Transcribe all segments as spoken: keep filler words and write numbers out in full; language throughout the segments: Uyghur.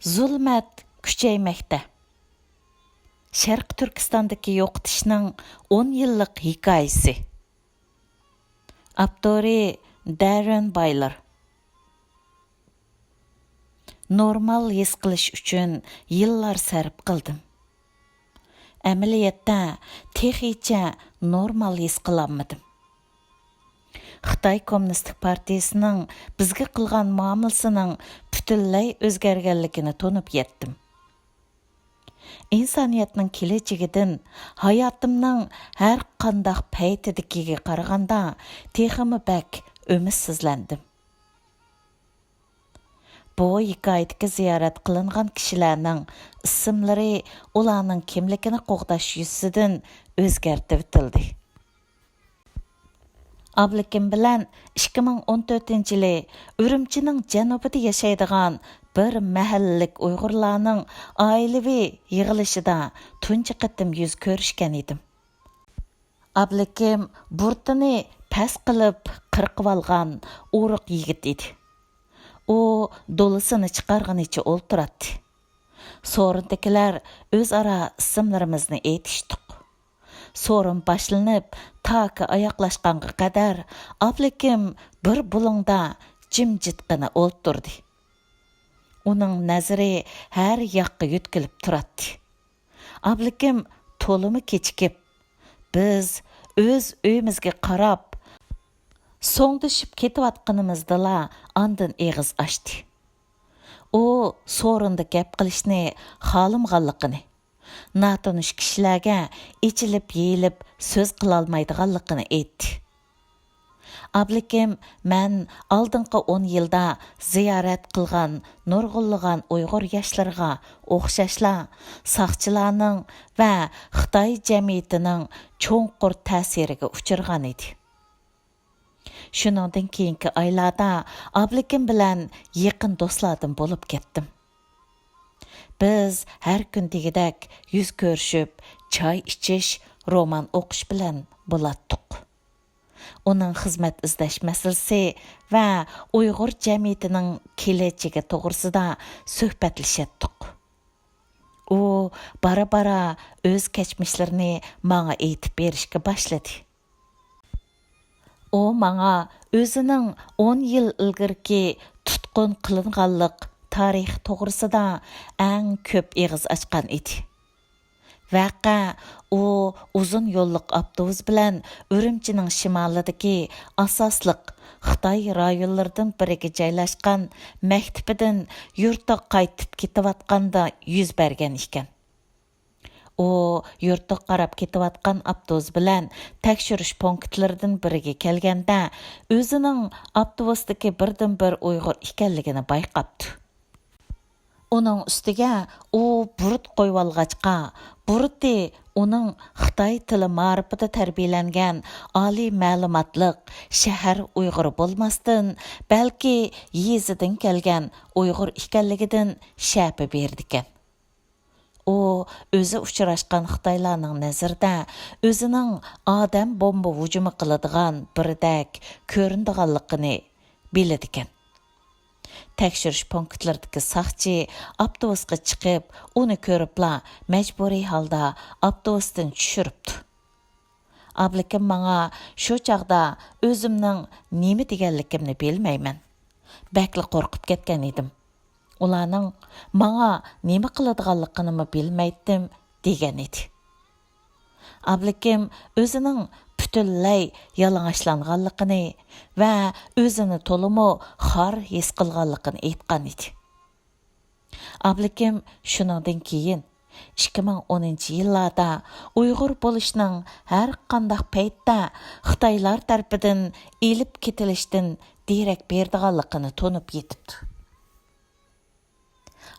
زۇلمەت كۈچەيمەكتە. شەرقىي تۈركىستاندىكى يوقىتىشنىڭ ئون يىللىق ھېكايىسى. ئاپتورى: دەررېن بايلېر. نورمال ھېس قىلىش ئۈچۈن يىللار سەرپ قىلدىم. ئەمەلىيەتتە تېخىچە نورمال ھېس قىلالمىدىم. خىتاي كوممۇنىستىك پارتىيىسىنىڭ بىزگە قىلغان مۇئامىلىسىنىڭ پۈتۈنلەي ئۆزگەرگەنلىكىنى تونۇپ يەتتىم. ئىنسانىيەتنىڭ كېلەچىكىدىن ھاياتىمنىڭ ھەر قانداق پەيتىدىكىگە قارىغاندا تېخىمۇ بەك ئۈمىدسىزلەندىم. بۇ ھېكايىدىكى زىيارەت قىلىنغان كىشىلەرنىڭ ئىسىملىرى ئۇلارنىڭ كىملىكىنى قوغداش يۈزىسىدىن ئۆزگەرتىۋېتىلدى. ئابلىكىم بىلەن ئىككى مىڭ ئون تۆتىنچى يىلى ئۈرۈمچىنىڭ جەنۇبىدا ياشايدىغان بىر مەھەللىلىك ئۇيغۇرلارنىڭ ئائىلىۋى يىغىلىشىدا تۇنجى قېتىم يۈز كۆرۈشكەن ئىدىم. ئابلىكىم بۇرۇتىنى پەس قىلىپ قىرقىۋالغان ئورۇق يىگىت ئىدى. ئۇ دولىسىنى چىقارغىنىچە ئولتۇراتتى. سورۇندىكىلەر ئۆزئارا ئىسىملىرىمىزنى ئېيتىشتۇق. سورۇن باشلىنىپ، تاكى ئاياغلاشقانغا قەدەر ئابلىكىم بىر بۇلۇڭدا جىمجىتقىنا ئولتۇردى. ئۇنىڭ نەزىرى ھەر ياققا يۆتكىلىپ تۇراتتى. ئابلىكىم تولىمۇ كېچىكىپ، بىز ئۆز ئۆيىمىزگە قاراپ سوڭدىشىپ كېتىۋاتقىنىمىزدىلا ئاندىن ئېغىز ئاچتى. ئۇ سورۇندا گەپ قىلىشنى خالىمىغانلىقىنى، ناتونۇش كىشىلەرگە ئېچىلىپ-يېيىلىپ سۆز قىلالمايدىغانلىقىنى ئېيتتى. ئابلىكىم مەن ئالدىنقى ئون يىلدا زىيارەت قىلغان نۇرغۇنلىغان ئۇيغۇر ياشلىرىغا ئوخشاشلا، ساقچىلارنىڭ ۋە خىتاي جەمئىيىتىنىڭ چوڭقۇر تەسىرىگە ئۇچرىغان ئىدى. شۇنىڭدىن كېيىنكى ئايلاردا ئابلىكىم بىلەن يېقىن دوستلاردىن بولۇپ كەتتىم. بىز ھەر كۈن دېگۈدەك يۈز كۆرۈشۈپ، چاي ئىچىش، رومان ئوقۇش بىلەن بولاتتۇق. ئۇنىڭ خىزمەت ئىزدەش مەسىلىسى ۋە ئۇيغۇر جەمئىيىتىنىڭ كېلەچىكى توغرىسىدا سۆھبەتلىشەتتۇق. ئۇ بارا-بارا ئۆز كەچمىشلىرىنى ماڭا ئېيتىپ بېرىشكە باشلىدى. ئۇ ماڭا ئۆزىنىڭ ئون يىل ئىلگىرىكى تۇتقۇن قىلىنغانلىق تارىخى توغرىسىدا ئەڭ كۆپ ئېغىز ئاچقان ئىدى. ۋەقە ئۇ ئۇزۇن يوللۇق ئاپتوبۇس بىلەن ئۈرۈمچىنىڭ شىمالىدىكى ئاساسلىق خىتاي رايونلىرىدىن بىرىگە جايلاشقان مەكتىپىدىن يۇرتىغا قايتىپ كېتىۋاتقاندا يۈز بەرگەن ئىكەن. ئۇ يۇرتىغا قاراپ كېتىۋاتقان ئاپتوبۇس بىلەن تەكشۈرۈش پونكىتلىرىدىن بىرىگە كەلگەندە، ئۆزىنىڭ ئاپتوبۇستىكى بىردىنبىر ئۇيغۇر ئىكەنلىكىنى بايقاپتۇ. ئۇنىڭ ئۈستىگە ئۇ بۇرۇت قويۇۋالغاچقا، بۇرۇتى ئۇنىڭ خىتاي تىلى مائارىپىدا تەربىيەلەنگەن ئالىي مەلۇماتلىق شەھەر ئۇيغۇرى بولماستىن، بەلكى يېزىدىن كەلگەن ئۇيغۇر ئىكەنلىكىدىن شەپە بېرىدىكەن. ئۇ ئۆزى ئۇچراشقان خىتايلارنىڭ نەزىرىدە ئۆزىنىڭ ئادەم بومبا ھۇجۇمى قىلىدىغان بىرىدەك كۆرۈنىدىغانلىقىنى بىلىدىكەن. تەكشۈرۈش پونكىتلىرىدىكى ساقچى ئاپتوبۇسقا چىقىپ، ئۇنى كۆرۈپلا مەجبۇرىي ھالدا ئاپتوبۇستىن چۈشۈرۈپتۇ. ئابلىكىم ماڭا شۇ چاغدا ئۆزۈمنىڭ نېمە دېگەنلىكىمنى بىلمەيمەن. بەكلا قورقۇپ كەتكەن ئىدىم. ئۇلارنىڭ ماڭا نېمە قىلىدىغانلىقىنىمۇ بىلمەيتتىم، دېگەن ئىدى. ئابلىكىم ئۆزىنىڭ پۈتۈنلەي يالىڭاچلانغانلىقىنى ۋە ئۆزىنى تولىمۇ خار ھېس قىلغانلىقىنى ئېيتقان ئىدى. ئابلىكىم شۇنىڭدىن كېيىن، ئىككى مىڭ ئونىنچى يىللاردا ئۇيغۇر بولۇشنىڭ ھەر قانداق پەيتتە خىتايلار تەرىپىدىن ئېلىپ كېتىلىشتىن دېرەك بېرىدىغانلىقىنى تونۇپ يېتىپتۇ.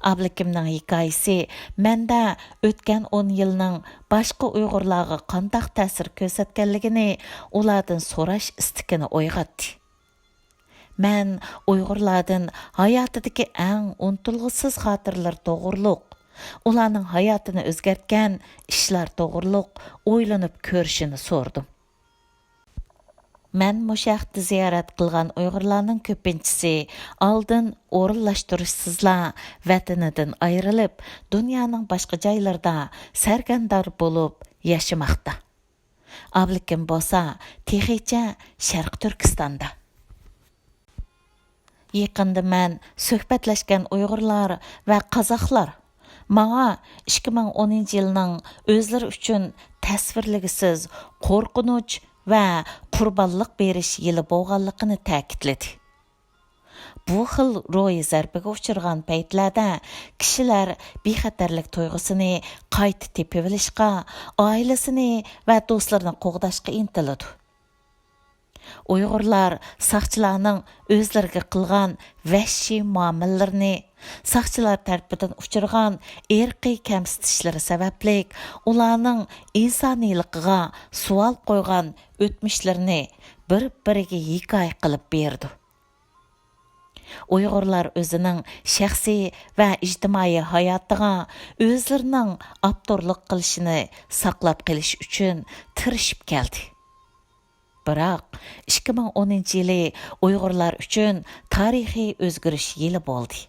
ئابلىكىمنىڭ ھېكايىسى مەندە ئۆتكەن ئون يىلنىڭ باشقا ئۇيغۇرلارغا قانداق تەسىر كۆرسەتكەنلىكىنى ئۇلاردىن سوراش ئىستىكىنى ئويغاتتى. مەن ئۇيغۇرلاردىن ھاياتىدىكى ئەڭ ئۇنتۇلغۇسىز خاتىرىلەر توغرۇلۇق، ئۇلارنىڭ ھاياتىنى ئۆزگەرتكەن ئىشلار توغرۇلۇق ئويلىنىپ كۆرۈشىنى سورىدىم. مەن مۇشۇ ھەقتە زىيارەت قىلغان ئۇيغۇرلارنىڭ كۆپىنچىسى ئالدىن ئورۇنلاشتۇرۇشسىزلا ۋەتىنىدىن ئايرىلىپ، دۇنيانىڭ باشقا جايلىرىدا سەرگەردان بولۇپ ياشىماقتا. ئابلىكىم بولسا تېخىچە شەرقىي تۈركىستاندا. يېقىندا مەن سۆھبەتلەشكەن ئۇيغۇرلار ۋە قازاقلار ماڭا ئىككى مىڭ ئونىنچى يىلنىڭ ئۆزلىرى ئۈچۈن تەسۋىرلىگۈسىز قورقۇنچ ۋە قۇربانلىق بېرىش يىلى بولغانلىقىنى تەكىتلىدى. بۇ خىل روھىي زەربىگە ئۇچرىغان پەيتلەردە كىشىلەر بىخەتەرلىك تۇيغۇسىنى قايتا تېپىۋېلىشقا، ئائىلىسىنى ۋە دوستلىرىنى قوغداشقا ئىنتىلىدۇ. ئۇيغۇرلار ساقچىلارنىڭ ئۆزلىرىگە قىلغان ۋەھشىي مۇئامىلىلىرىنى، ساقچىلار تەرىپىدىن ئۇچرىغان ئىرقىي كەمسىتىشلىرى سەۋەبلىك ئۇلارنىڭ ئىنسانىيلىقىغا سوئال قويغان ئۆتمۈشلىرىنى بىر-بىرىگە ھېكايە قىلىپ بېرىدۇ. ئۇيغۇرلار ئۆزىنىڭ شەخسىي ۋە ئىجتىمائىي ھاياتىغا ئۆزلىرىنىڭ ئاپتورلۇق قىلىشىنى ساقلاپ قېلىش ئۈچۈن تىرىشىپ كەلدى. بىراق، ئىككى مىڭ ئونىنچى يىلى ئۇيغۇرلار ئۈچۈن تارىخىي ئۆزگىرىش يىلى بولدى.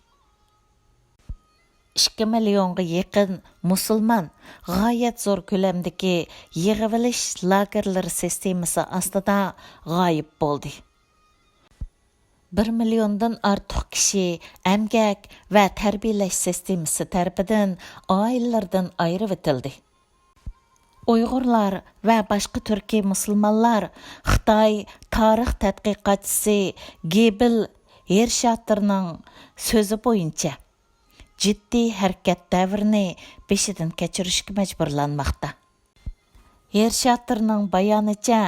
ئىككى مىليونغا يېقىن مۇسۇلمان غايەت زور كۆلەمدىكى يىغىۋېلىش لاگېرلىرى سىستېمىسى ئاستىدا غايىب بولدى. بىر مىليوندىن ئارتۇق كىشى ئەمگەك ۋە تەربىيەلەش سىستېمىسى تەرىپىدىن ئائىلىلىرىدىن ئايرىۋېتىلدى. ئۇيغۇرلار ۋە باشقا تۈركىي مۇسۇلمانلار خىتاي تارىخ تەتقىقاتچىسى گېبېل ھېرشاتېرنىڭ سۆزى بويىچە، جىددىي ھەرىكەت دەۋرىنى بېشىدىن كەچۈرۈشكە مەجبۇرلانماقتا. ھېرشاتېرنىڭ بايانىچە،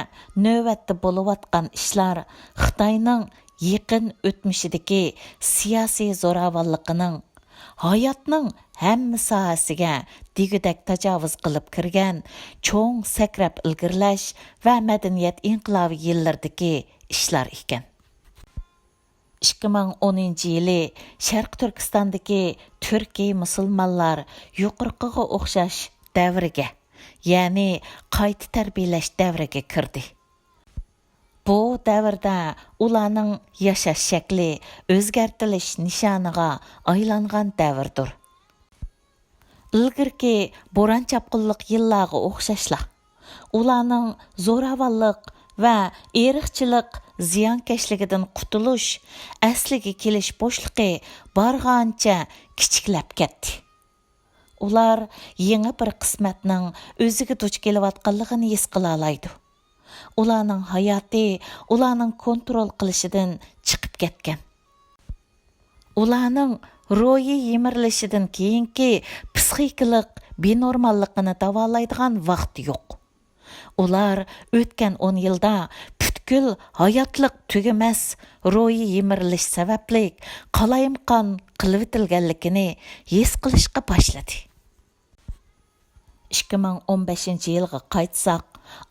نۆۋەتتە بولۇۋاتقان ئىشلار خىتاينىڭ يېقىن ئۆتمۈشىدىكى سىياسىي زوراۋانلىقىنىڭ ھاياتنىڭ ھەممە ساھەسىگە دېگۈدەك تاجاۋۇز قىلىپ كىرگەن چوڭ سەكرەپ ئىلگىرىلەش ۋە مەدەنىيەت ئىنقىلابى يىللىرىدىكى ئىشلار ئىكەن. ئىككى مىڭ ئونىنچى يىلى شەرقىي تۈركىستاندىكى تۈركىي مۇسۇلمانلار يۇقىرىقىغا ئوخشاش دەۋرگە، يەنى قايتا تەربىيەلەش دەۋرىگە كىردى. بۇ دەۋردە ئۇلارنىڭ ياشاش شەكلى ئۆزگەرتىلىش نىشانىغا ئايلانغان دەۋردۇر. ئىلگىرىكى بوران-چاپقۇنلۇق يىللارغا ئوخشاشلا، ئۇلارنىڭ زوراۋانلىق ۋە ئىرقچىلىق زىيانكەشلىكىدىن قۇتۇلۇش، ئەسلىگە كېلىش بوشلۇقى بارغانچە كىچىكلەپ كەتتى. ئۇلار يېڭى بىر قىسمەتنىڭ ئۆزىگە دۇچ كېلىۋاتقانلىقىنى ھېس قىلالايدۇ. ئۇلارنىڭ ھاياتى ئۇلارنىڭ كونترول قىلىشىدىن چىقىپ كەتكەن. ئۇلارنىڭ روھىي يىمىرىلىشىدىن كېيىنكى پسىخىكىلىق بىنورماللىقىنى داۋالايدىغان ۋاقىت يوق. ئۇلار ئۆتكەن ئون يىلدا پۈتكۈل ھاياتلىق تۈگىمەس روھىي يىمىرىلىش سەۋەبلىك قالايمىقان قىلىۋېتىلگەنلىكىنى ھېس قىلىشقا باشلىدى. ئىككى مىڭ ئون بەشىنچى يىلغا قايتساق،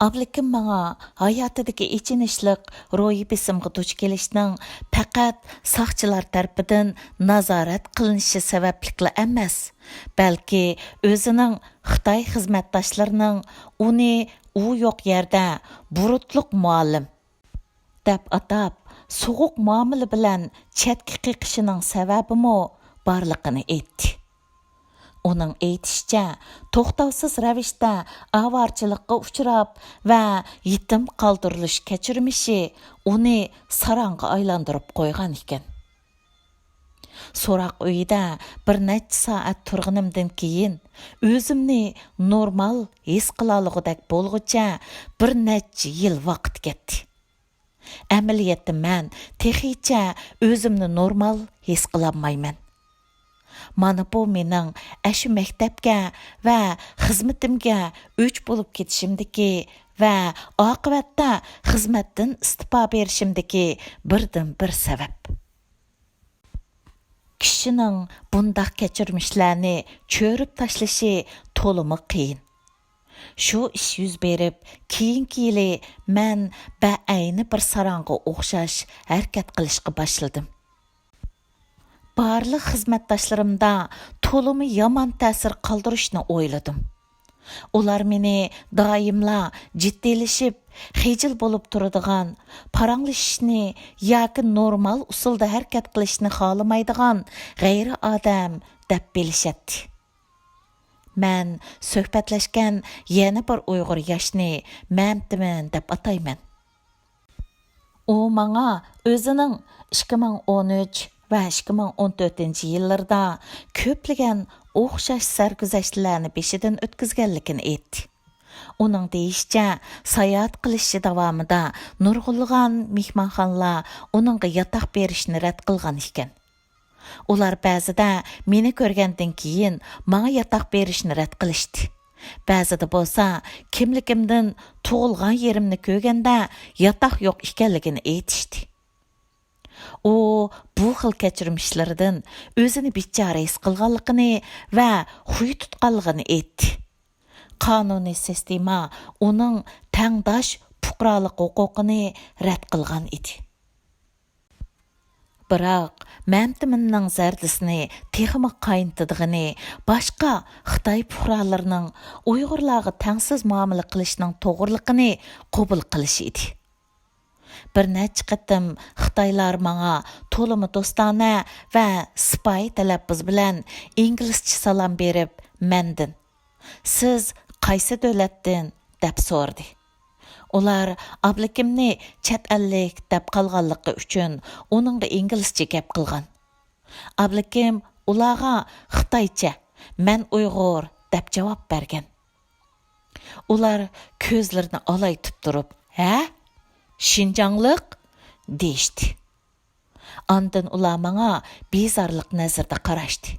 ئابلىكىم ماڭا ھاياتىدىكى ئېچىنىشلىق روھىي بېسىمغا دۇچ كېلىشنىڭ پەقەت ساقچىلار تەرىپىدىن نازارەت قىلىنىشى سەۋەبلىكلا ئەمەس، بەلكى ئۆزىنىڭ خىتاي خىزمەتداشلىرىنىڭ ئۇنى ئۇ يوق يەردە بۇرۇتلۇق مۇئەللىم دەپ ئاتاپ، سوغۇق مۇئامىلە بىلەن چەتكە قېقىشىنىڭ سەۋەبىمۇ بارلىقىنى ئېيتتى. ئۇنىڭ ئېيتىشىچە، توختاۋسىز رەۋىشتە ئاۋارىچىلىققا ئۇچراپ ۋە يېتىم قالدۇرۇلۇش كەچۈرمىشى ئۇنى ساراڭغا ئايلاندۇرۇپ قويغان ئىكەن. سوراق ئۆيىدە بىر نەچچە سائەت تۇرغىنىمدىن كېيىن، ئۆزۈمنى نورمال ھېس قىلالىغۇدەك بولغۇچە بىر نەچچە يىل ۋاقىت كەتتى. ئەمەلىيەتتە مەن تېخىچە ئۆزۈمنى نورمال ھېس قىلالمايمەن. مانا بۇ مېنىڭ ئەشۇ مەكتەپكە ۋە خىزمىتىمگە ئۆچ بولۇپ كېتىشىمدىكى ۋە ئاقىۋەتتە خىزمەتتىن ئىستېپا بېرىشىمدىكى بىردىنبىر سەۋەب. كىشىنىڭ بۇنداق كەچۈرمىشلەرنى چۆرۈپ تاشلىشى تولىمۇ قىيىن. شۇ ئىش يۈز بېرىپ، كېيىنكى يىلى مەن بەئەينى بىر ساراڭغا ئوخشاش ھەرىكەت قىلىشقا باشلىدىم. بارلىق خىزمەتداشلىرىمدا تولىمۇ يامان تەسىر قالدۇرۇشنى ئويلىدىم. ئۇلار مېنى دائىملا جىددىيلىشىپ، خىجىل بولۇپ تۇرىدىغان، پاراڭلىشىشنى ياكى نورمال ئۇسۇلدا ھەرىكەت قىلىشنى خالىمايدىغان غەيرىي ئادەم دەپ بىلىشەتتى. مەن سۆھبەتلەشكەن يەنە بىر ئۇيغۇر ياشنى مەمتىمىن دەپ ئاتايمەن. ئۇ ماڭا ئۆزىنىڭ ئىككى مىڭ ئون ئۈچ ۋە ئىككى مىڭ ئون تۆتىنچى يىللىرىدا كۆپلىگەن ئوخشاش سەرگۈزەشتلەرنى بېشىدىن ئۆتكۈزگەنلىكىنى ئېيتتى. ئۇنىڭ دېيىشىچە، ساياھەت قىلىشى داۋامىدا نۇرغۇنلىغان مېھمانخانىلار ئۇنىڭغا ياتاق بېرىشنى رەت قىلغان ئىكەن. ئۇلار بەزىدە مېنى كۆرگەندىن كېيىن ماڭا ياتاق بېرىشنى رەت قىلىشتى. بەزىدە بولسا كىملىكىمدىن تۇغۇلغان يېرىمنى كۆرگەندە ياتاق يوق ئىكەنلىكىنى ئېيتىشتى. ئۇ بۇ خىل كەچۈرمىشلىرىدىن ئۆزىنى بىچارە ھېس قىلغانلىقىنى ۋە خۇي تۇتقانلىقىنى ئېيتتى. قانۇنىي سىستېما ئۇنىڭ تەڭداش پۇقرالىق ھوقۇقىنى رەت قىلغان ئىدى. بىراق، مەمتىمىننىڭ زەردىسىنى تېخىمۇ قاينىتىدىغىنى باشقا خىتاي پۇقرالىرىنىڭ ئۇيغۇرلارغا تەڭسىز مۇئامىلە قىلىشىنىڭ توغرىلىقىنى قوبۇل قىلىشى ئىدى. بىر نەچچە قېتىم خىتايلار ماڭا تولىمۇ دوستانە ۋە سىپايى تەلەپپۇز بىلەن ئىنگلىزچە سالام بېرىپ، مەندىن، «سىز قايسى دۆلەتتىن؟» دەپ سورىدى. ئۇلار ئابلىكىمنى چەت ئەللىك دەپ قالغانلىقى ئۈچۈن ئۇنىڭغا ئىنگلىزچە گەپ قىلغان. ئابلىكىم ئۇلارغا خىتايچە، «مەن ئۇيغۇر» دەپ جاۋاب بەرگەن. ئۇلار كۆزلىرىنى ئالايتىپ تۇرۇپ، «ھە؟ شىنجاڭلىق؟» دېيىشتى. ئاندىن ئۇلار ماڭا بىزارلىق نەزىرىدە قاراشتى.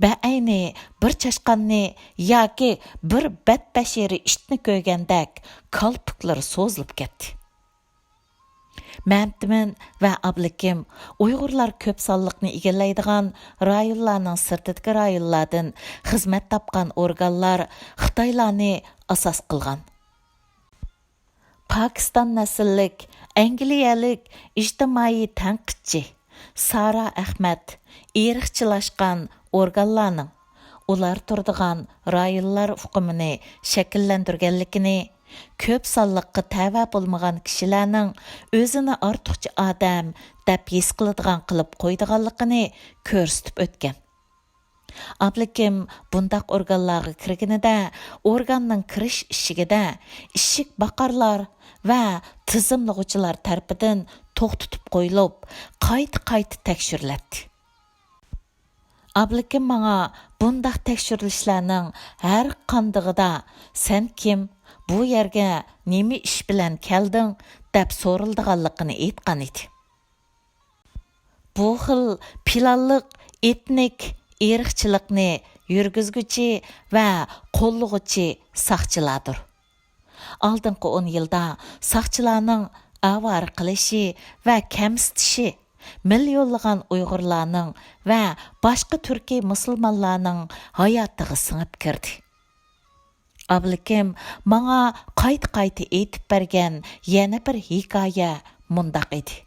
بەئەينى بىر چاشقاننى ياكى بىر بەتبەشىرە ئىتنى كۆرگەندەك كالپۇكلىرى سوزۇلۇپ كەتتى. مەمتىمىن ۋە ئابلىكىم ئۇيغۇرلار كۆپ سانلىقنى ئىگىلەيدىغان رايونلارنىڭ سىرتىدىكى رايونلاردىن خىزمەت تاپقان ئورگانلار خىتايلارنى ئاساس قىلغان. پاكىستان نەسىللىك ئەنگلىيەلىك ئىجتىمائىي تەنقىدچى سارا ئەخمەت ئىرقچىلاشقان ئورگانلارنىڭ ئۇلار تۇرىدىغان رايونلار ئۇقۇمىنى شەكىللەندۈرگەنلىكىنى، كۆپ سانلىققا تەۋە بولمىغان كىشىلەرنىڭ ئۆزىنى ئارتۇقچە ئادەم دەپ ھېس قىلىدىغان قىلىپ قويىدىغانلىقىنى كۆرسىتىپ ئۆتكەن. ئابلىكىم بۇنداق ئورگانلارغا كىرگىنىدە، ئورگاننىڭ كىرىش ئىشىكىدە ئىشىك باقارلار ۋە تىزىملىغۇچىلار تەرىپىدىن توختىتىپ قويۇلۇپ، قايتا-قايتا تەكشۈرۈلەتتى. ئابلىكىم ماڭا بۇنداق تەكشۈرۈلۈشلەرنىڭ ھەر قاندىقىدا، «سەن كىم؟ بۇ يەرگە نېمە ئىش بىلەن كەلدىڭ؟» دەپ سورىلىدىغانلىقىنى ئېيتقان ئىدى. بۇ خىل پىلانلىق ئېتنىك ئىرقچىلىقنى يۈرگۈزگۈچى ۋە قوللىغۇچى ساقچىلاردۇر. ئالدىنقى ئون يىلدا ساقچىلارنىڭ ئاۋارە قىلىشى ۋە كەمسىتىشى مىليونلىغان ئۇيغۇرلارنىڭ ۋە باشقا تۈركىي مۇسۇلمانلارنىڭ ھاياتىغا سىڭىپ كىردى. ئابلىكىم ماڭا قايتا-قايتا ئېيتىپ بەرگەن يەنە بىر ھېكايە مۇنداق ئىدى.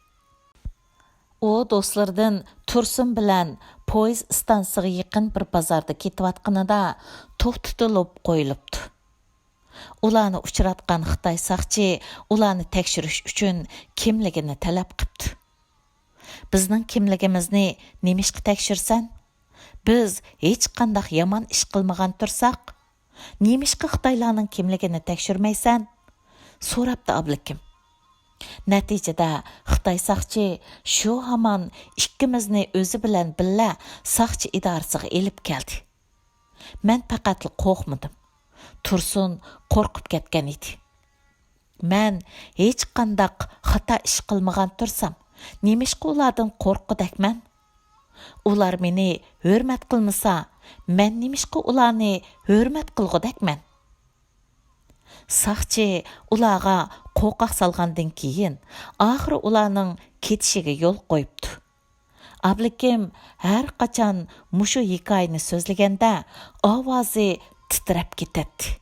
ئۇ دوستلىرىدىن تۇرسۇن بىلەن پويىز ئىستانسىسىغا يېقىن بىر بازاردا كېتىۋاتقىنىدا توختىتىلىپ قويۇلۇپتۇ. ئۇلارنى ئۇچراتقان خىتاي ساقچى ئۇلارنى تەكشۈرۈش ئۈچۈن كىملىكىنى تەلەپ قىپتۇ. «بىزنىڭ كىملىكىمىزنى نېمىشقا تەكشۈرسەن؟ بىز ھېچقانداق يامان ئىش قىلمىغان تۇرساق، نېمىشقا خىتايلارنىڭ كىملىكىنى تەكشۈرمەيسەن؟» سوراپتۇ ئابلىكىم. نەتىجىدە خىتاي ساقچى شۇ ھامان ئىككىمىزنى ئۆزى بىلەن بىللە ساقچى ئىدارىسىغا ئېلىپ كەلدى. مەن پەقەتلا قورقمىدىم. تۇرسۇن قورقۇپ كەتكەن ئىدى. «مەن ھېچقانداق خاتا ئىش قىلمىغان تۇرسام، نېمىشقا ئۇلاردىن قورققۇدەكمەن؟ ئۇلار مېنى ھۆرمەت قىلمىسا، مەن نېمىشقا ئۇلارنى ھۆرمەت قىلغۇدەكمەن؟» ساقچى ئۇلارغا قورقاق سالغاندىن كېيىن، ئاخىرى ئۇلارنىڭ كېتىشىگە يول قويۇپتۇ. ئابلىكىم ھەر قاچان مۇشۇ ھېكايىنى سۆزلىگەندە، ئاۋازى تىترەپ كېتەتتى.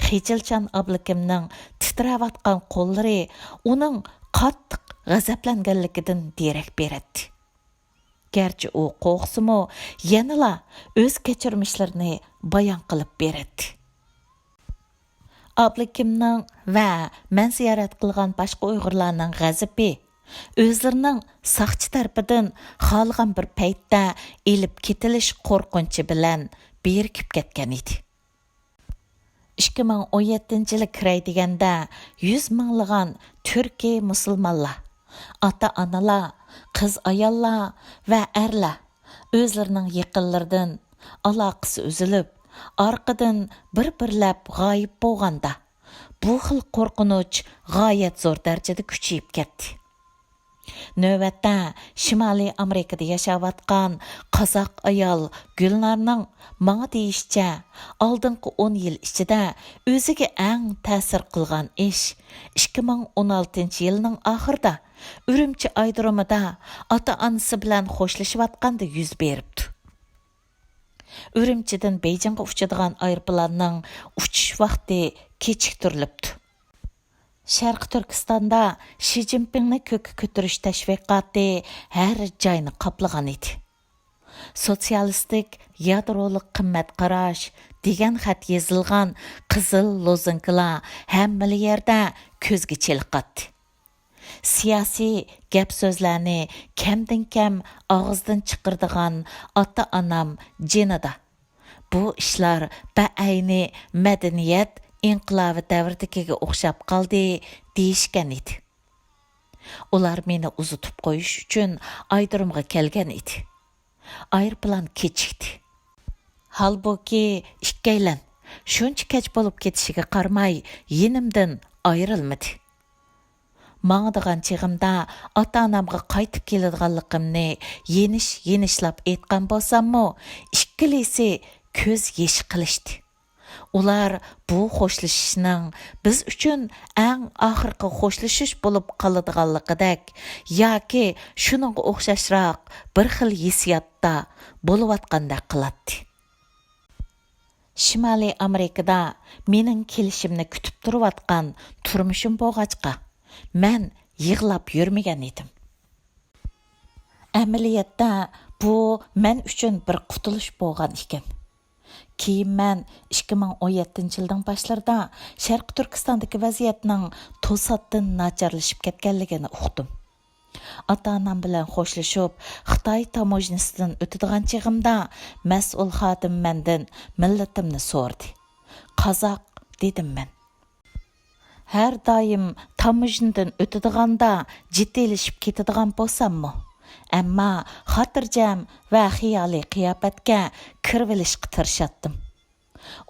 خىجىلچان ئابلىكىمنىڭ تىترەۋاتقان قوللىرى ئۇنىڭ قاتتىق غەزەپلەنگەنلىكىدىن دېرەك بېرەتتى. گەرچە ئۇ قورقسىمۇ، يەنىلا ئۆز كەچۈرمىشلىرىنى بايان قىلىپ بېرەتتى. ئابلىكىمنىڭ ۋە مەن زىيارەت قىلغان باشقا ئۇيغۇرلارنىڭ غەزىپى ئۆزلىرىنىڭ ساقچى تەرىپىدىن خالىغان بىر پەيتتە ئېلىپ كېتىلىش قورقۇنچى بىلەن بىرىكىپ كەتكەن ئىدى. ئىككى مىڭ ئون يەتتىنچى يىلى كىرەي دېگەندە، يۈز مىڭلىغان تۈركىي مۇسۇلمانلار، ئاتا-ئانىلار، قىز-ئاياللار ۋە ئەرلەر ئۆزلىرىنىڭ يېقىنلىرىدىن ئالاقىسى ئۈزۈلۈپ، ئارقىدىن بىر-بىرلەپ غايىب بولغاندا، بۇ خىل قورقۇنچ غايەت زور دەرىجىدە كۈچىيىپ كەتتى. نۆۋەتتە شىمالىي ئامېرىكىدا ياشاۋاتقان قازاق ئايال گۈلنارنىڭ ماڭا دېيىشىچە، ئالدىنقى ئون يىل ئىچىدە ئۆزىگە ئەڭ تەسىر قىلغان ئىش ئىككى مىڭ ئون ئالتىنچى يىلنىڭ ئاخىرىدا ئۈرۈمچى ئايرودرومىدا ئاتا-ئانىسى بىلەن خوشلىشىۋاتقاندا يۈز بېرىپتۇ. ئۈرۈمچىدىن بېيجىڭغا ئۇچىدىغان ئايروپىلاننىڭ ئۇچۇش ۋاقتى كېچىكتۈرۈلۈپتۇ. شەرقىي تۈركىستاندا شى جىنپىڭنى كۆككە كۆتۈرۈش تەشۋىقاتى ھەر جاينى قاپلىغان ئىدى. سوتسىيالىستىك يادرولۇق قىممەت قاراش دېگەن خەت يېزىلغان قىزىل لوزۇنكىلار ھەممىلا يەردە كۆزگە چېلىقاتتى. سىياسىي گەپ-سۆزلەرنى كەمدىن-كەم ئاغزىدىن چىقىرىدىغان ئاتا-ئانام جېنىدا، بۇ ئىشلار بەئەينى مەدەنىيەت ئىنقىلابى دەۋرىدىكىگە ئوخشاپ قالدى، دېيىشكەن ئىدى. ئۇلار مېنى ئۇزىتىپ قويۇش ئۈچۈن ئايرودرومغا كەلگەن ئىدى. ئايروپىلان كېچىكتى. ھالبۇكى، ئىككىيلەن شۇنچە كەچ بولۇپ كېتىشىگە قارىماي، يېنىمدىن ئايرىلمىدى. ماڭىدىغان چېغىمدا ئاتا-ئانامغا قايتىپ كېلىدىغانلىقىمنى يېنىش-يېنىشلاپ ئېيتقان بولساممۇ، ئىككىلىسى كۆز يېشى قىلىشتى. ئۇلار بۇ خوشلىشىشنىڭ بىز ئۈچۈن ئەڭ ئاخىرقى خوشلىشىش بولۇپ قالىدىغانلىقىدەك ياكى شۇنىڭغا ئوخشاشراق بىر خىل ھېسسىياتتا بولۇۋاتقاندەك قىلاتتى. شىمالىي ئامېرىكىدا مېنىڭ كېلىشىمنى كۈتۈپ تۇرۇۋاتقان تۇرمۇشۇم بولغاچقا، مەن يىغلاپ يۈرمىگەن ئىدىم. ئەمەلىيەتتە بۇ مەن ئۈچۈن بىر قۇتۇلۇش بولغان ئىكەن. كېيىن مەن ئىككى مىڭ ئون يەتتىنچى يىلنىڭ باشلىرىدا شەرقىي تۈركىستاندىكى ۋەزىيەتنىڭ توساتتىن ناچارلىشىپ كەتكەنلىكىنى ئۇقتۇم. ئاتا-ئانام بىلەن خوشلىشىپ، خىتاي تاموژنىسىدىن ئۆتىدىغان چېغىمدا مەسئۇل خادىم مەندىن مىللىتىمنى سورىدى. «قازاق» دېدىم مەن. ھەر دائىم تاموژنىدىن ئۆتىدىغاندا جىددىيلىشىپ كېتىدىغان بولساممۇ، ئەمما خاتىرجەم ۋە خىيالىي قىياپەتكە كىرىۋېلىشقا تىرىشاتتىم.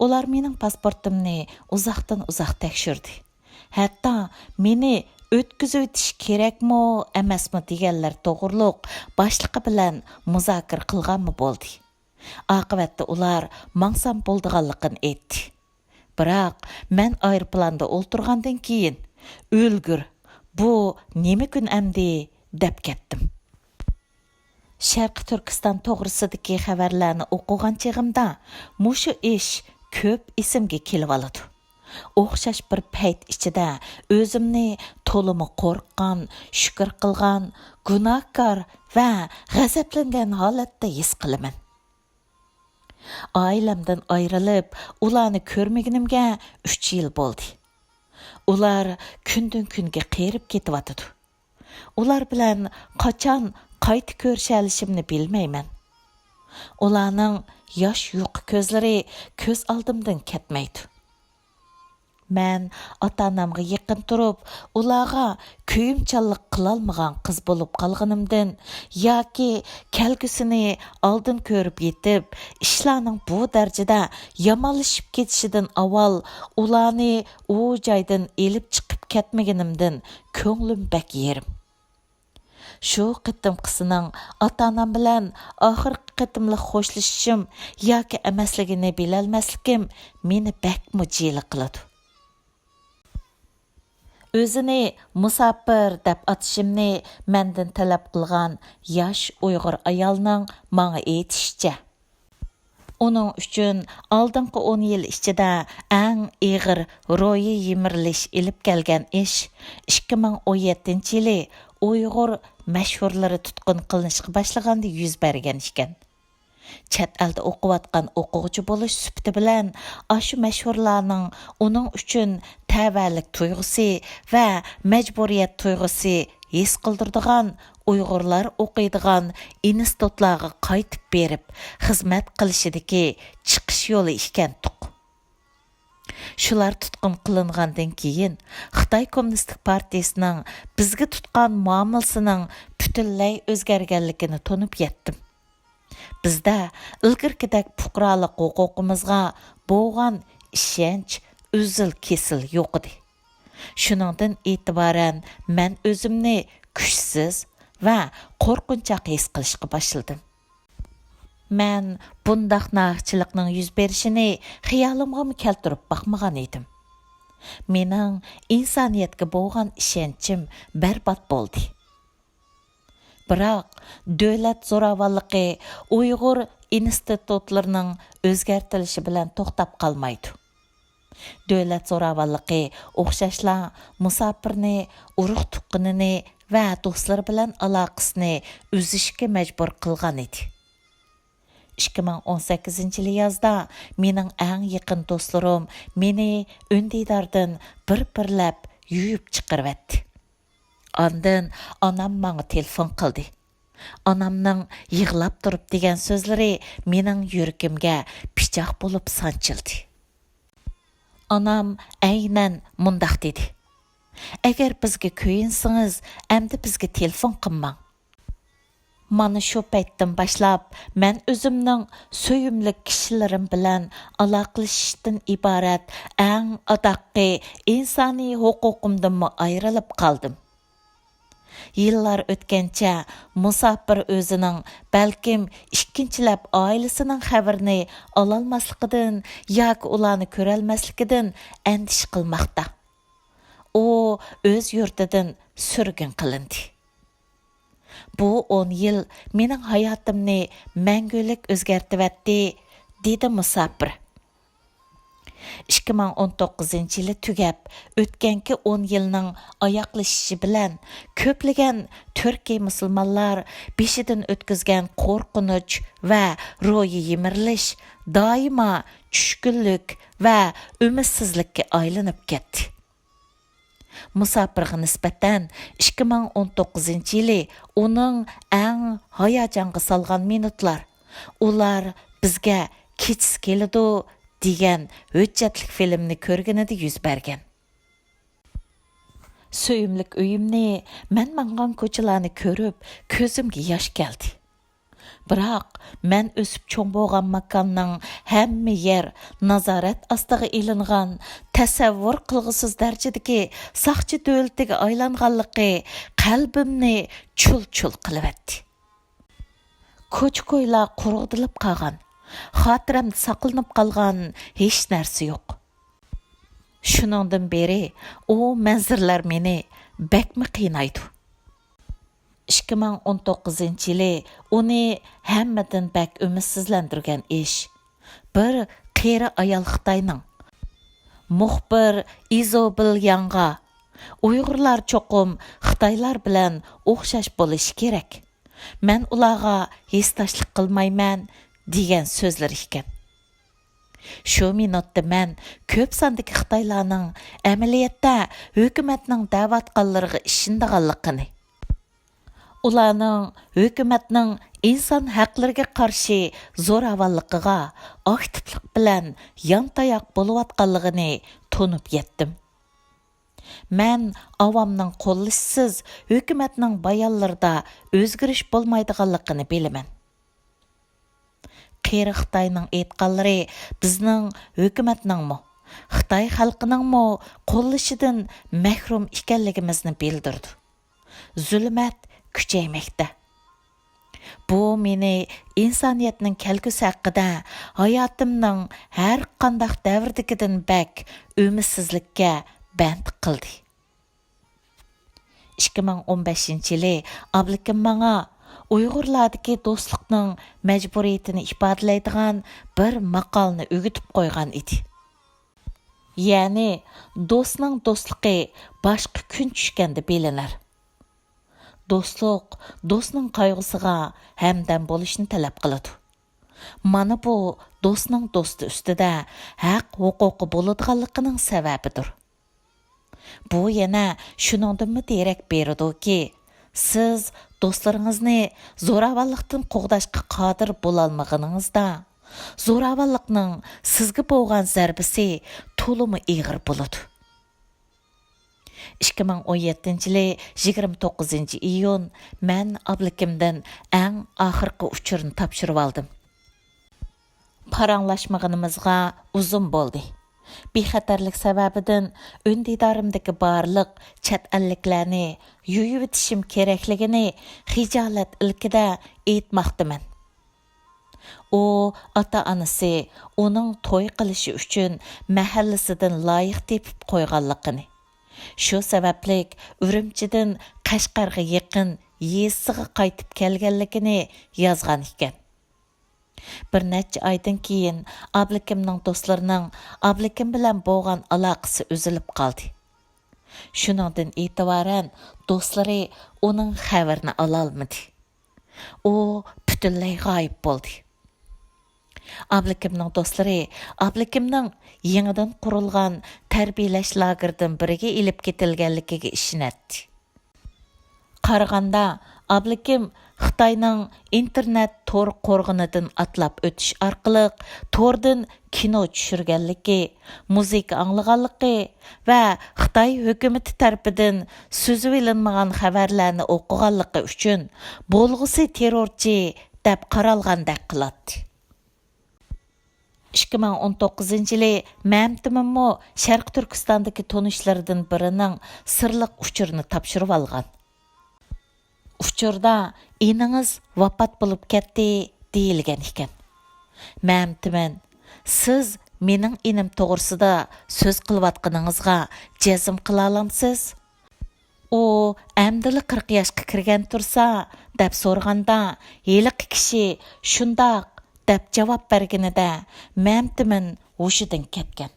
ئۇلار مېنىڭ پاسپورتۇمنى ئۇزاقتىن ئۇزاق تەكشۈردى. ھەتتا مېنى ئۆتكۈزۈۋېتىش كېرەكمۇ، ئەمەسمۇ دېگەنلەر توغرۇلۇق باشلىقى بىلەن مۇزاكىرە قىلغانمۇ بولدى. ئاقىۋەتتە ئۇلار ماڭسام بولىدىغانلىقىنى ئېيتتى. بىراق مەن ئايروپىلاندا ئولتۇرغاندىن كېيىن، «ئۆلگۈر، بۇ نېمە كۈن ئەمدى؟» دەپ كەتتىم. شەرقىي تۈركىستان توغرىسىدىكى خەۋەرلەرنى ئوقۇغان چېغىمدا مۇشۇ ئىش كۆپ ئېسىمگە كېلىۋالىدۇ. ئوخشاش بىر پەيت ئىچىدە ئۆزۈمنى تولىمۇ قورققان، شۈكۈر قىلغان، گۇناھكار ۋە غەزەپلەنگەن ھالەتتە ھېس قىلىمەن. ئائىلەمدىن ئايرىلىپ، ئۇلارنى كۆرمىگىنىمگە ئۈچ يىل بولدى. ئۇلار كۈندىن-كۈنگە قېرىپ كېتىۋاتىدۇ. ئۇلار بىلەن قاچان قايتا كۆرۈشەلىشىمنى بىلمەيمەن. ئۇلارنىڭ ياش يۇقا كۆزلىرى كۆز ئالدىمدىن كەتمەيدۇ. مەن ئاتا-ئانامغا يېقىن تۇرۇپ، ئۇلارغا كۆيۈمچانلىق قىلالمىغان قىز بولۇپ قالغىنىمدىن ياكى كەلگۈسىنى ئالدىن كۆرۈپ يېتىپ، ئىشلارنىڭ بۇ دەرىجىدە يامانلىشىپ كېتىشىدىن ئاۋۋال ئۇلارنى ئۇ جايدىن ئېلىپ چىقىپ كەتمىگىنىمدىن كۆڭلۈم بەك يېرىم. شۇ قېتىمقىسىنىڭ ئاتا-ئانام بىلەن ئاخىرقى قېتىملىق خوشلىشىشىم ياكى ئەمەسلىكىنى بىلەلمەسلىكىم مېنى بەكمۇ جىلە قىلىدۇ. ئۆزىنى مۇساپىر دەپ ئاتىشىمنى مەندىن تەلەپ قىلغان ياش ئۇيغۇر ئايالنىڭ ماڭا ئېيتىشىچە، ئۇنىڭ ئۈچۈن ئالدىنقى ئون يىل ئىچىدە ئەڭ ئېغىر روھىي يىمىرىلىش ئېلىپ كەلگەن ئىش ئىككى مىڭ ئون يەتتىنچى يىلى ئۇيغۇر مەشھۇرلىرى تۇتقۇن قىلىنىشقا باشلىغاندا يۈز بەرگەن ئىكەن. چەت ئەلدە ئوقۇۋاتقان ئوقۇغۇچى بولۇش سۈپىتى بىلەن ئاشۇ مەشھۇرلارنىڭ ئۇنىڭ ئۈچۈن تەۋەلىك تۇيغۇسى ۋە مەجبۇرىيەت تۇيغۇسى ھېس قىلدۇرىدىغان ئۇيغۇرلار ئوقۇيدىغان ئىنستىتۇتلارغا قايتىپ بېرىپ خىزمەت قىلىشىدىكى چىقىش يولى ئىكەنتۇق. شۇلار تۇتقۇن قىلىنغاندىن كېيىن، خىتاي كوممۇنىستىك پارتىيىسىنىڭ بىزگە تۇتقان مۇئامىلىسىنىڭ پۈتۈنلەي ئۆزگەرگەنلىكىنى تونۇپ يەتتىم. بىزدە ئىلگىرىكىدەك پۇقرالىق ھوقۇقىمىزغا بولغان ئىشەنچ ئۈزۈل-كېسىل يوقىدى. شۇنىڭدىن ئېتىبارەن مەن ئۆزۈمنى كۈچسىز ۋە قورقۇنچاق ھېس قىلىشقا باشلىدىم. مەن بۇنداق ناھەقچىلىقنىڭ يۈز بېرىشىنى خىيالىمغىمۇ كەلتۈرۈپ باقمىغان ئىدىم. مېنىڭ ئىنسانىيەتكە بولغان ئىشەنچىم بەربات بولدى. بىراق، دۆلەت زوراۋانلىقى ئۇيغۇر ئىنستىتۇتلىرىنىڭ ئۆزگەرتىلىشى بىلەن توختاپ قالمايدۇ. دۆلەت زوراۋانلىقى ئوخشاشلا مۇساپىرنى، ئۇرۇق-تۇغقىنىنى ۋە دوستلىرى بىلەن ئالاقىسىنى ئۈزۈشكە مەجبۇر قىلغان ئىدى. ئىككى مىڭ ئون سەككىزىنچى يىلى يازدا مېنىڭ ئەڭ يېقىن دوستلىرىم مېنى ئۈندىداردىن بىر-بىرلەپ يۇيۇپ چىقىرىۋەتتى. ئاندىن ئانام ماڭا تېلېفون قىلدى. ئانامنىڭ يىغلاپ تۇرۇپ دېگەن سۆزلىرى مېنىڭ يۈرىكىمگە پىچاق بولۇپ سانچىلدى. ئانام ئەينەن مۇنداق دېدى: «ئەگەر بىزگە كۆيۈنسىڭىز، ئەمدى بىزگە تېلېفون قىلماڭ.» مانا شۇ پەيتتىن باشلاپ، مەن ئۆزۈمنىڭ سۆيۈملۈك كىشىلىرىم بىلەن ئالاقىلىشىشتىن ئىبارەت ئەڭ ئاداققى ئىنسانىي ھوقۇقۇمدىنمۇ ئايرىلىپ قالدىم. يىللار ئۆتكەنچە، مۇساپىر ئۆزىنىڭ بەلكىم ئىككىنچىلەپ ئائىلىسىنىڭ خەۋىرىنى ئالالماسلىقىدىن ياكى ئۇلارنى كۆرەلمەسلىكىدىن ئەندىشە قىلماقتا. ئۇ ئۆز يۇرتىدىن سۈرگۈن قىلىندى. «بۇ ئون يىل مېنىڭ ھاياتىمنى مەڭگۈلۈك ئۆزگەرتىۋەتتى»، دېدى مۇساپىر. ئىككى مىڭ ئون توققۇزىنچى يىلى تۈگەپ، ئۆتكەنكى ئون يىلنىڭ ئاياغلىشىشى بىلەن، كۆپلىگەن تۈركىي مۇسۇلمانلار بېشىدىن ئۆتكۈزگەن قورقۇنچ ۋە روھىي يىمىرىلىش دائىما چۈشكۈنلۈك ۋە ئۈمىدسىزلىككە ئايلىنىپ كەتتى. مۇساپىرغا نىسبەتەن ئىككى مىڭ ئون توققۇزىنچى يىلى ئۇنىڭ ئەڭ ھاياجانغا سالغان مىنۇتلار، ئۇلار بىزگە كېچىسى كېلىدۇ دېگەن ھۆججەتلىك فىلىمنى كۆرگىنىدە يۈز بەرگەن. سۆيۈملۈك ئۆيۈمنى، مەن ماڭغان كوچىلارنى كۆرۈپ، كۆزۈمگە ياش كەلدى. بىراق، مەن ئۆسۈپ چوڭ بولغان ماكاننىڭ ھەممە يەر نازارەت ئاستىغا ئېلىنغان، تەسەۋۋۇر قىلغۇسىز دەرىجىدىكى ساقچى دۆلىتىگە ئايلانغانلىقى قەلبىمنى چۇل-چۇل قىلىۋەتتى. كوچا-كويلار قۇرغىدىلىپ قالغان، خاتىرەمدە ساقلىنىپ قالغان ھېچ نەرسە يوق. شۇنىڭدىن بېرى ئۇ مەنزىرىلەر مېنى بەكمۇ قىينايدۇ. ئىككى مىڭ ئون توققۇزىنچى يىلى ئۇنى ھەممىدىن بەك ئۈمىدسىزلەندۈرگەن ئىش، بىر قېرى ئايال خىتاينىڭ مۇخبىر ئىزوبېل ياڭغا، «ئۇيغۇرلار چوقۇم خىتايلار بىلەن ئوخشاش بولۇشى كېرەك. مەن ئۇلارغا ھېسداشلىق قىلمايمەن» دېگەن سۆزلىرى ئىكەن. شۇ مىنۇتتا مەن كۆپ ساندىكى خىتايلارنىڭ ئەمەلىيەتتە ھۆكۈمەتنىڭ دەۋاتقانلىرىغا ئىشىنىدىغانلىقىنى، ئۇلارنىڭ ھۆكۈمەتنىڭ ئىنسان ھەقلىرىگە قارشى زوراۋانلىقىغا ئاكتىپلىق بىلەن يانتاياق بولۇۋاتقانلىقىنى تونۇپ يەتتىم. مەن ئاۋامنىڭ قوللىشىسىز ھۆكۈمەتنىڭ بايانلىرىدا ئۆزگىرىش بولمايدىغانلىقىنى بىلىمەن. قېرى خىتاينىڭ ئېيتقانلىرى بىزنىڭ ھۆكۈمەتنىڭمۇ، خىتاي خەلقىنىڭمۇ قوللىشىدىن مەھرۇم ئىكەنلىكىمىزنى بىلدۈرىدۇ. زۇلمەت كۈچەيمەكتە. بۇ مېنى ئىنسانىيەتنىڭ كەلگۈسى ھەققىدە ھاياتىمنىڭ ھەر قانداق دەۋردىكىدىن بەك ئۈمىدسىزلىككە بەند قىلدى. ئىككى مىڭ ئون بەشىنچى يىلى ئابلىكىم ماڭا ئۇيغۇرلاردىكى دوستلۇقنىڭ مەجبۇرىيىتىنى ئىپادىلەيدىغان بىر ماقالىنى ئۆگىتىپ قويغان ئىدى. يەنى، دوستنىڭ دوستلۇقى باشقا كۈن چۈشكەندە بىلىنەر. دوستلۇق دوستنىڭ قايغۇسىغا ھەمدەم بولۇشنى تەلەپ قىلىدۇ. مانا بۇ دوستنىڭ دوستى ئۈستىدە ھەق ھوقۇقى بولىدىغانلىقىنىڭ سەۋەبىدۇر. بۇ يەنە شۇنىڭدىنمۇ دېرەك بېرىدۇكى، سىز دوستلىرىڭىزنى زوراۋانلىقتىن قوغداشقا قادىر بولالمىغىنىڭىزدا، زوراۋانلىقنىڭ سىزگە بولغان زەربىسى تولىمۇ ئېغىر بولىدۇ. ئىككى مىڭ ئون يەتتىنچى يىلى يىگىرمە توققۇزىنچى ئىيۇن مەن ئابلىكىمدىن ئەڭ ئاخىرقى ئۇچۇرنى تاپشۇرۇۋالدىم. پاراڭلاشمىغىنىمىزغا ئۇزۇن بولدى. بىخەتەرلىك سەۋەبىدىن ئۈندىدارىمدىكى بارلىق چەت ئەللىكلەرنى يۇيۇۋېتىشىم كېرەكلىكىنى خىجالەت ئىلكىدە ئېيتماقتىمەن. ئۇ ئاتا-ئانىسى ئۇنىڭ توي قىلىشى ئۈچۈن مەھەللىسىدىن لايىق تېپىپ قويغانلىقىنى، شۇ سەۋەبلىك ئۈرۈمچىدىن قەشقەرگە يېقىن يېزىسىغا قايتىپ كەلگەنلىكىنى يازغان ئىكەن. بىر نەچچە ئايدىن كېيىن ئابلىكىمنىڭ دوستلىرىنىڭ ئابلىكىم بىلەن بولغان ئالاقىسى ئۈزۈلۈپ قالدى. شۇنىڭدىن ئېتىبارەن دوستلىرى ئۇنىڭ خەۋىرىنى ئالالمىدى. ئۇ پۈتۈنلەي غايىب بولدى. ئابلىكىمنىڭ دوستلىرى ئابلىكىمنىڭ يېڭىدىن قۇرۇلغان تەربىيەلەش لاگېرىدىن بىرىگە ئېلىپ كېتىلگەنلىكىگە ئىشىنەتتى. قارىغاندا، ئابلىكىم خىتاينىڭ ئىنتېرنېت تور قورغىنىدىن ئاتلاپ ئۆتۈش ئارقىلىق توردىن كىنو چۈشۈرگەنلىكى، مۇزىكا ئاڭلىغانلىقى ۋە خىتاي ھۆكۈمىتى تەرىپىدىن سۈزۈۋېلىنمىغان خەۋەرلەرنى ئوقۇغانلىقى ئۈچۈن بولغۇسى تېررورچى دەپ قارالغاندەك قىلاتتى. ئىككى مىڭ ئون توققۇزىنچى يىلى مەمتىمىنمۇ شەرقىي تۈركىستاندىكى تونۇشلىرىدىن بىرىنىڭ سىرلىق ئۇچۇرىنى تاپشۇرۇۋالغان. ئۇچۇردا «ئىنىڭىز ۋاپات بولۇپ كەتتى» دېيىلگەن ئىكەن. مەمتىمىن، سىز مېنىڭ ئىنىم توغرىسىدا سۆز قىلىۋاتقىنىڭىزغا جەزم قىلالامسىز؟ ئۇ ئەمدىلا قىرىق ياشقا كىرگەن تۇرسا، دەپ سورىغاندا، ھېلىقى كىشى شۇنداق دەپ جاۋاب بەرگىنىدە، مەمتىمىن ھوشىدىن كەتكەن.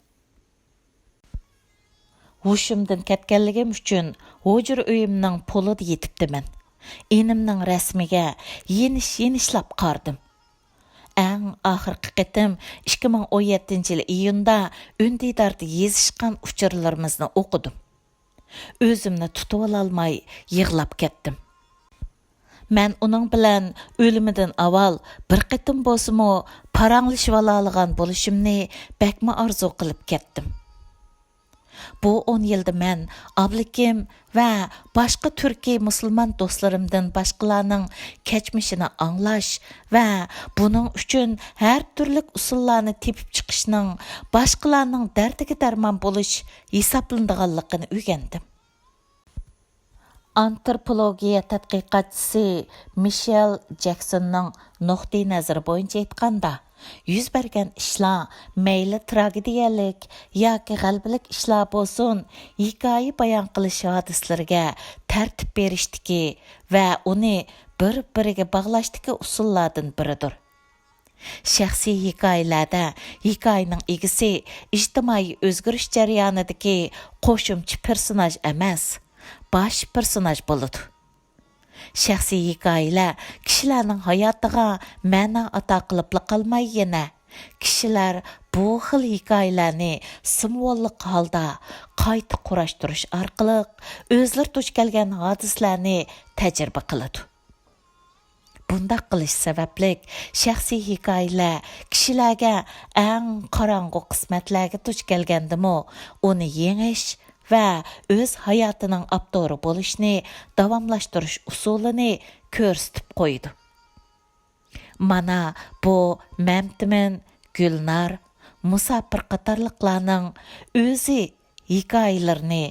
ھوشۇمدىن كەتكەنلىكىم ئۈچۈن ھۇجرا ئۆيۈمنىڭ پولىدا يېتىپتىمەن. ئىنىمنىڭ رەسىمىگە يېنىش-يېنىشلاپ قارىدىم. ئەڭ ئاخىرقى قېتىم ئىككى مىڭ ئون يەتتىنچى يىل ئىيۇندا ئۈندىداردا يېزىشقان ئۇچۇرلىرىمىزنى ئوقۇدۇم. ئۆزۈمنى تۇتۇۋالالماي يىغلاپ كەتتىم. مەن ئۇنىڭ بىلەن ئۆلۈمىدىن ئاۋۋال بىر قېتىم بولسىمۇ پاراڭلىشىۋالالىغان بولۇشۇمنى بەكمۇ ئارزۇ قىلىپ كەتتىم. بۇ ئون يىلدا مەن ئابلىكىم ۋە باشقا تۈركىي مۇسۇلمان دوستلىرىمدىن باشقىلارنىڭ كەچمىشىنى ئاڭلاش ۋە بۇنىڭ ئۈچۈن ھەر تۈرلۈك ئۇسۇللارنى تېپىپ چىقىشنىڭ باشقىلارنىڭ دەردىگە دەرمان بولۇش ھېسابلىنىدىغانلىقىنى ئۆگەندىم. ئانتروپولوگىيە تەتقىقاتچىسى مىشېل جەكسوننىڭ نۇقتىئىنەزىرى بويىچە ئېيتقاندا، يۈز بەرگەن ئىشلار مەيلى تراگېدىيەلىك ياكى غەلىبىلىك ئىشلار بولسۇن، ھېكايە بايان قىلىش ھادىسىلىرىگە تەرتىپ بېرىشتىكى ۋە ئۇنى بىر-بىرىگە باغلاشتىكى ئۇسۇللاردىن بىرىدۇر. شەخسىي ھېكايىلەردە ھېكايىنىڭ ئىگىسى ئىجتىمائىي ئۆزگىرىش جەريانىدىكى قوشۇمچە پېرسوناژ ئەمەس، باش پېرسوناژ بولىدۇ. شەخسىي ھېكايىلەر كىشىلەرنىڭ ھاياتىغا مەنە ئاتا قىلىپلا قالماي يەنە، كىشىلەر بۇ خىل ھېكايىلەرنى سىمۋوللۇق ھالدا قايتا قۇراشتۇرۇش ئارقىلىق ئۆزلىرى دۇچ كەلگەن ھادىسىلەرنى تەجرىبە قىلىدۇ. بۇنداق قىلىش سەۋەبلىك شەخسىي ھېكايىلەر كىشىلەرگە ئەڭ قاراڭغۇ قىسمەتلەرگە دۇچ كەلگەندىمۇ ئۇنى يېڭىش ۋە ئۆز ھاياتىنىڭ ئاپتورى بولۇشنى داۋاملاشتۇرۇش ئۇسۇلىنى كۆرسىتىپ قويىدۇ. مانا بۇ مەمتىمىن، گۈلنار، مۇساپىر قاتارلىقلارنىڭ ئۆزى ھېكايىلىرىنى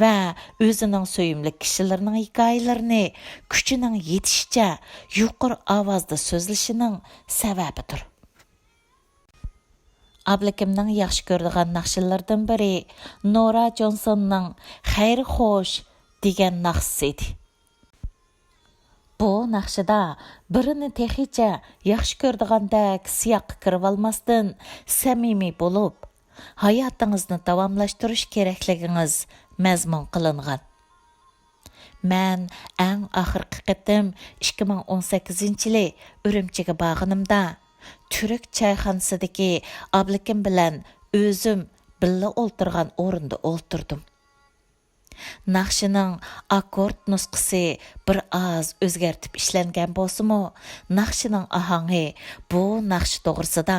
ۋە ئۆزىنىڭ سۆيۈملۈك كىشىلىرىنىڭ ھېكايىلىرىنى كۈچىنىڭ يېتىشىچە يۇقىرى ئاۋازدا سۆزلىشىنىڭ سەۋەبىدۇر. ئابلىكىمنىڭ ياخشى كۆرىدىغان ناخشىلىرىدىن بىرى نورا جونسوننىڭ «خەير خوش» دېگەن ناخشىسى ئىدى. بۇ ناخشىدا بىرىنى تېخىچە ياخشى كۆرىدىغاندەك سىياققا كىرىۋالماستىن، سەمىمىي بولۇپ، ھاياتىڭىزنى داۋاملاشتۇرۇش كېرەكلىكىڭىز مەزمۇن قىلىنغان. مەن ئەڭ ئاخىرقى قېتىم ئىككى مىڭ ئون سەككىزىنچى يىلى ئۈرۈمچىگە بارغىنىمدا، تۈرك چايخانىسىدىكى ئابلىكىم بىلەن ئۆزۈم بىللە ئولتۇرغان ئورۇندا ئولتۇردۇم. ناخشىنىڭ ئاككورد نۇسخىسى بىر ئاز ئۆزگەرتىپ ئىشلەنگەن بولسىمۇ، ناخشىنىڭ ئاھاڭى بۇ ناخشا توغرىسىدا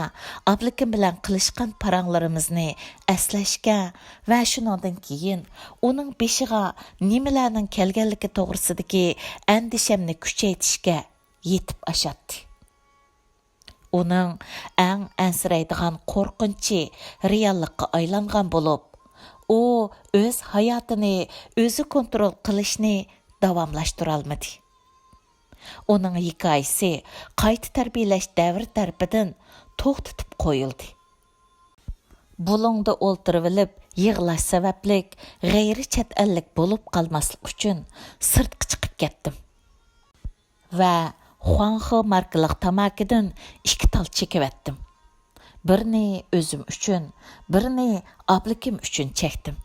ئابلىكىم بىلەن قىلىشقان پاراڭلىرىمىزنى ئەسلەشكە ۋە شۇنىڭدىن كېيىن ئۇنىڭ بېشىغا نېمىلەرنىڭ كەلگەنلىكى توغرىسىدىكى ئەندىشەمنى كۈچەيتىشكە يېتىپ ئاشاتتى. ئۇنىڭ ئەڭ ئەنسىرەيدىغان قورقۇنچى رېئاللىققا ئايلانغان بولۇپ، ئۇ ئۆز ھاياتىنى ئۆزى كونترول قىلىشنى داۋاملاشتۇرالمىدى. ئۇنىڭ ھېكايىسى قايتا تەربىيەلەش دەۋرى تەرىپىدىن توختىتىپ قويۇلدى. بۇلۇڭدا ئولتۇرۇۋېلىپ يىغلاش سەۋەبلىك غەيرىي چەت ئەللىك بولۇپ قالماسلىق ئۈچۈن سىرتقا چىقىپ كەتتىم. ۋە خۇاڭخې ماركىلىق تاماكىدىن ئىككى تال چېكىۋەتتىم. بىرنى ئۆزۈم ئۈچۈن، بىرنى ئابلىكىم ئۈچۈن چەكتىم.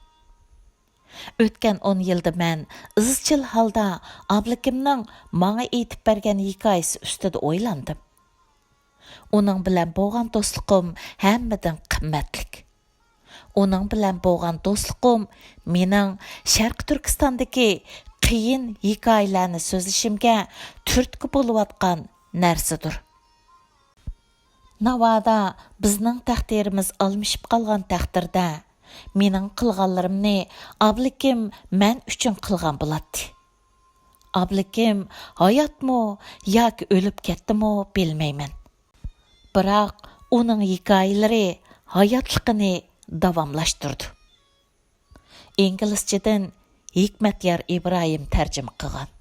ئۆتكەن ئون يىلدا مەن ئىزچىل ھالدا ئابلىكىمنىڭ ماڭا ئېيتىپ بەرگەن ھېكايىسى ئۈستىدە ئويلاندىم. ئۇنىڭ بىلەن بولغان دوستلۇقۇم ھەممىدىن قىممەتلىك. ئۇنىڭ بىلەن بولغان دوستلۇقۇم مېنىڭ شەرقىي تۈركىستاندىكى قىيىن ھېكايىلەرنى سۆزلىشىمگە تۈرتكە بولۇۋاتقان نەرسىدۇر. ناۋادا بىزنىڭ تەقدىرىمىز ئالمىشىپ قالغان تەقدىردە، مېنىڭ قىلغانلىرىمنى ئابلىكىم مەن ئۈچۈن قىلغان بولاتتى. ئابلىكىم ھاياتمۇ ياكى ئۆلۈپ كەتتىمۇ بىلمەيمەن. بىراق ئۇنىڭ ھېكايىلىرى ھاياتلىقىنى داۋاملاشتۇرىدۇ. ئىنگلىزچىدىن ھېكمەتيار ئىبراھىم تەرجىمە قىلغان.